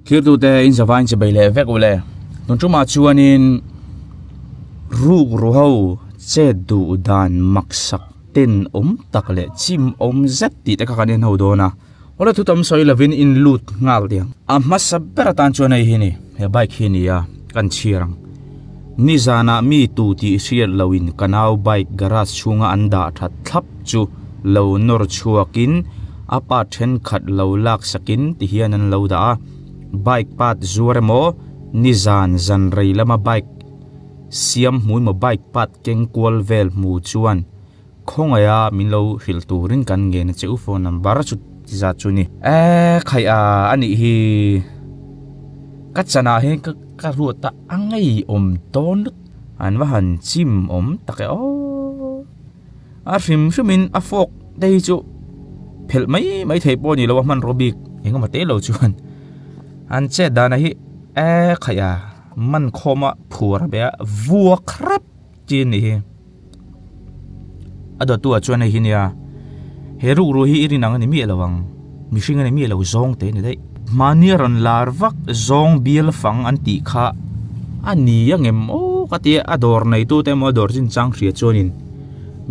Thirtute in zavain chibai leh vek ule. Tun tumah chuanin ruk ru ho chet duh dan maksak ten awm tak leh chim awm zet tih te kha kan en ho dawn a. Awle thu tam sawi lovin in lut nghal tiang. A hmasa ber atan chuan hei hi ni, he bike hi ni a, kan chhiar ang. Nizanah mi tu tih hriat loin ka nau bike garage chhunga an dah that thlap chu lo nawr chhuakin a part thenkhat lo lak sakin ti hian an lo dah a. Bike part zuar emaw nizan zan rei lama bike siam hmu emaw bike part keng kual vel hmu chuan Khawngaiha min lo hrilh turin kan ngen a che u phone number chu ti zat chu ni. Eh khaih a anih hi ka chanah hian ka ka ruat a a ngeiawm dawn lut an va han chim awm tak e aw a hrim hrim in a fork te hi chu phelh mai mai theih pawh a ni lo a hmanraw bik engemaw te lo chuan an chet dan ah hi eh khaih a man khawm a phuar a be a vuak hrep chi a nih hi. A dawttu ah chuan hei hi nia he rukru hi i rin ang a ni miah lo ang mihring a ni miah lo zawng te a ni daih. Mahni a rawn lar vak zawng bial fang an tih kha a ni angem aw ka tia a dawr neitu te emaw a dawr chinchang hria chuanin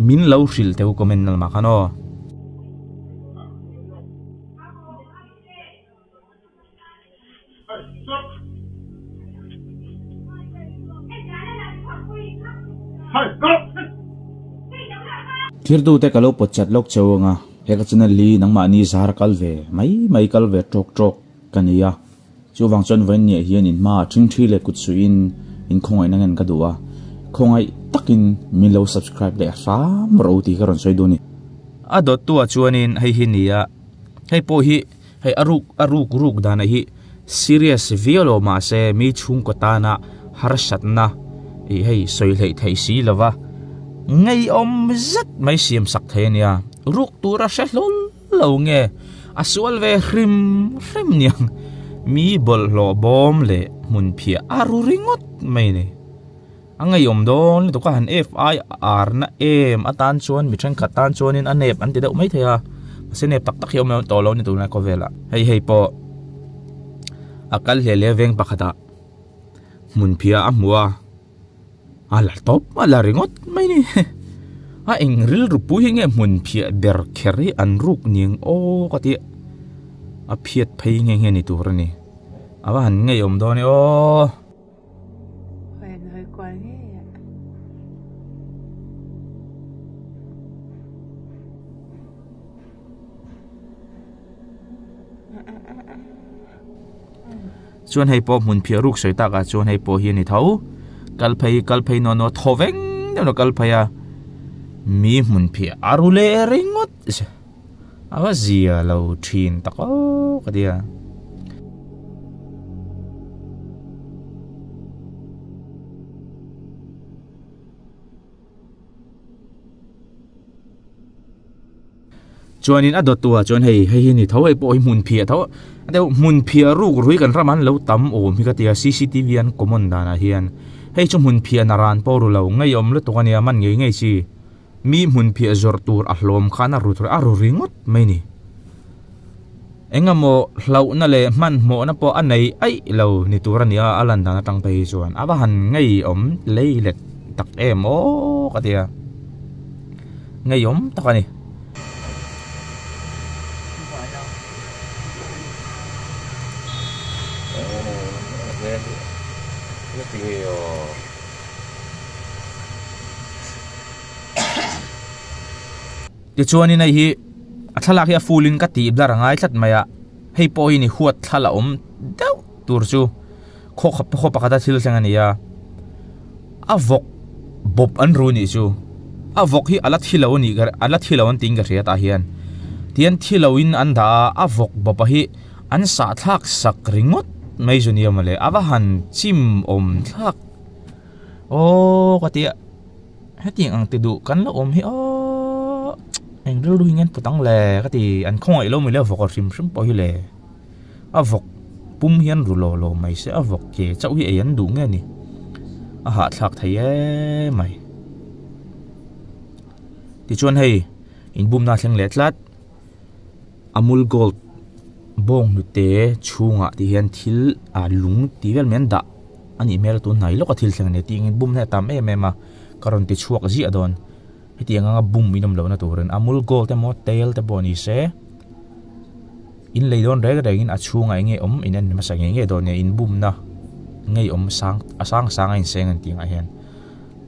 min lo hrilh teh u comment lamah khan aw. Thirtute ka lo pawt chat lawk cheu anga he ka channel hi nangmahni zar kal ve mai mai kal ve tawk tawk ka ni a, chuvang chuan vawiin niah hian in hmaah thingthi leh kut suihin in khawngaihna ngen ka duh a, khawngaih takin min lo subscribe leh hram rawh u tih ka rawn sawi duh a ni. A dawttu ah chuanin hei hi ni a, hei pawh hi. Hei a ruk a ruk ruk dan hi serious viau lo mahse mi chhungkaw tana harsatna ih hei sawi hleih theih si lova ngeiawm zet mai siam sak thei a nia ruk tur a hre hlawl lo nge a sual ve hrim hrim niang mi bawlhhlawh bawm leh hmun phiah a ru ringawt mai a ni. A ngeiawm dawn lutuk a han FIR na em atan chuan mi thenkhat tan chuanin a nep an ti deuh mai thei a mahse nep tak tak hi a awm tawh lo a ni tunlai khawvelah hei hei pawh a kal hle hle veng pakhatah hmun phiah a hmu a a la tawp a la ringawt mai ni a eng rilru pui hi nge hmun phiah ber kher hi an ruk niang aw ka tih a phiat phei nghe nghe ni tur a ni a va han ngeiawm dawn e aw. Chuan hei pawh hmun phiah ruk sawi takah chuan hei pawh hi a ni tho kal phei kal phei nawn nawn thaw veng deuh a kal phei a mi hmun phiah a ru leh ringawt a va zia lo thin tak aw ka ti a. Chuanin a dawt tuah chuan hei hei hi ni tho hei pawh hi hmun phiah tho a deuh hmun phiah ruk rui kan ramah an lo tam awm hi ka tia cctv an common danah hian hei chu hmun phiah naran pawh ru lo ngeiawm lutuk a nia man ngei ngei chi mi hmun phiah zawrh tur a hlawm khan a ru a ru ringawt mai ni. Engemaw hlauhna leh hmanhmawhna pawh a nei aih lo ni tur a ni a, a lan dan atang phei hi chuan a va han ngeiawm lei let tak em aw ka ti a, ngeiawm tak a ni. Tichuanin hei hi a thlalak hi a full in ka tih blar a ngai tlat mai a, hei pawh hi ni huat thla la awm deuh tur chu khaw khaw pakhat a thil thleng a ni a, a vawk bawp an ru nih chu a vawk hi a la thi lo a nih ka a la thi lo an tiin ka hria tah hian tihian thi lo in an dah a, a vawk bawp a hi an sah thlak sak ringawt mai chu nia mawle a va han chim awm thlak aw ka tia. Hetiang ang ti duh kan la awm hi aww eng rilru hi nge an put ang le ka ti an khawngaih lo mai le a vawk a hrim hrim pawh hi le a vawk pum hian ru lo lo mai se a vawk ke chauh hi ei an duh nge ni a hahthlak thei em mai tichuan hei inbumna a thleng leh tlat Amul Gold. Bawnghnute chhungah ti hian thil ah lung tih vel mai an dah a nih hmel a tun hnai lawk a thil thleng a ni tih engin bum hi a tam em em a ka rawn ti chhuak ziah dawn hetiang anga bum in awm lohna turin amul gold emaw tel te pawh ni se in lei dawn reng rengin a chhungah eng nge awm in en hmasa ngei ngei dawn nia in bumna ngei awm sang a sang sang a inseng an tih angah hian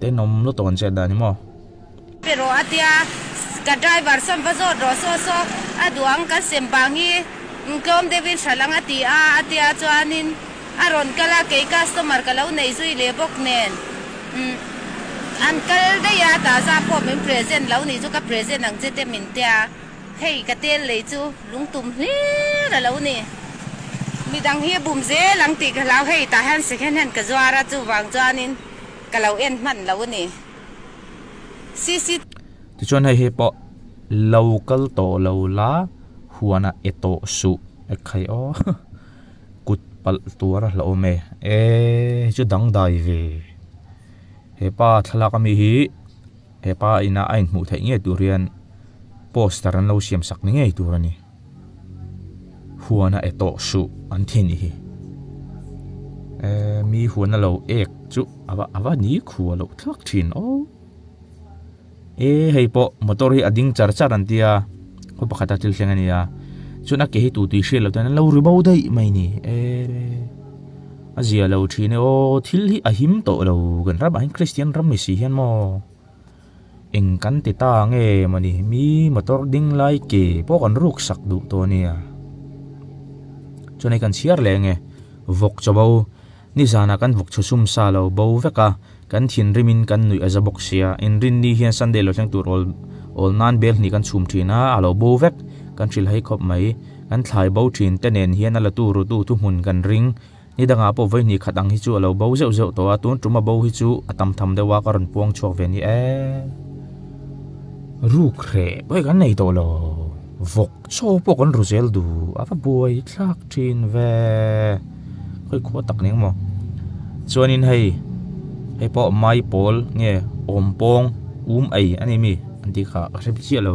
tenawm lutuk an chet dan hi maw. Pe rawh a tia, ka driver sawn va zawt rawh saw saw, a duang kan sem vang hi tlawm deuhin hralh ang a ti a, a tia chuanin a rawn kal a, kei customer ka lo nei zui leh bawk nen an kal daih a, taza pawh min present lo nih chu ka present ang che te min tia, hei ka tel lei chu lungtum hlir a lo ni. Midang hi a bum zel ang tih ka hlau, hei tah hian second hand ka zuar a, chuvang chuanin ka lo en hman lo a ni. CC. Tichuan hei hi pawh lo kal tawh lo la huanah e tawh suh e khai aw kut palh tur a hlauhawm e e hei chu dangdai ve hepa thlalak ami hi hepa inah a inhmuh theih ngei tur hian poster an lo siam sak ni ngei tur a ni. Huan a e tawh suh an thi anih hi eee mi huan a lo ek chu a va a va ni khua loh thlak thin aw e hei pawh motor hi a ding char char an tia khaw pakhat a thil thleng a nia chuan a ke hi tu tih hriat loh ten an lo ri bo daih mai a ni eee a zia lo thin e aw thil hi a him tawh lo kan ramah hian kristian ram ni si hian maw. Eng kan ti ta nge mawni mi motor ding lai ke pawh kan ruk sak duh tawh ania. Chuan hei kan chhiar leh nge vawk chaw bo nizanah kan vawk chhu sum sa lo bo vek a kan thinrimin kan nuih a za bawk sia inrinni hian Sunday lo thleng tur awl awl nan bel hnih kan chhum thin a a lo bo vek kan hrilh hai khawp mai kan thlai bo thin te nen hian a la tu ru tu thuhmun kan ring. Ni dangah pawh vawi hnih khat ang hi chu a lo bo zeuh zeuh tawh a, tun tum a bo hi chu a tam tham deuh a, ka rawn puang chhuak ve ni e. Ruk hreh pawh hi kan nei tawh lo, vawk chaw pawh kan ru zel duh, a va buai thlak thin ve, khawi khua tak ning maw. Chuanin hei, hei pawh mai pawl nge awm pawng um ei a ni mi an tih kha ka hre chiah lo.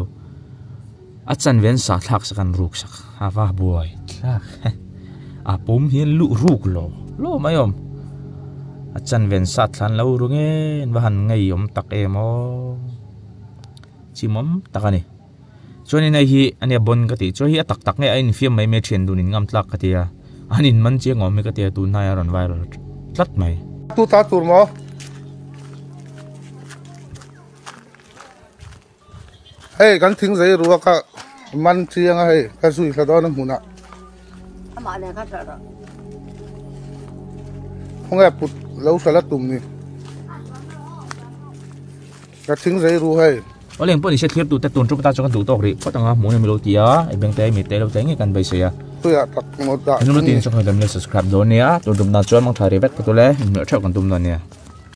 A chanve an sa thlak sak an ruk sak a va buai thlak a pum hian luh ruk lo lo mai awm a chanve an sa thlan lo ru nge an va han ngei awm tak em aw chimawm tak a ni chuanin hei hi ania bon ka tih chuan hi a tak tak nge a infiam mai mai thian dun in ngam tlak ka ti a an in man chiang awm hi ka ti a tunhnai a rawn viral tlat mai. Tu ta tur maw? Hei kan thing zai rua kha man chiang a hei ka zui thla dawn a hmunah. Amah nen kha thla rawh. Khawnge put lo thla la tum ni. Ka thing zai ru hei. Awle engpawh nise thlir tute tun ṭum atan chuan ka duh tawk rih phawt ang a hmuh na milo ti a i beng te mi te lo te ngei kan beisei a. Tuiah tak ngawt dah. Henu tin chuan kan subscribe dawn nia tun ṭum tan chuan mangṭha rih vek phawt ule inhmuh theuh kan tum dawn nia.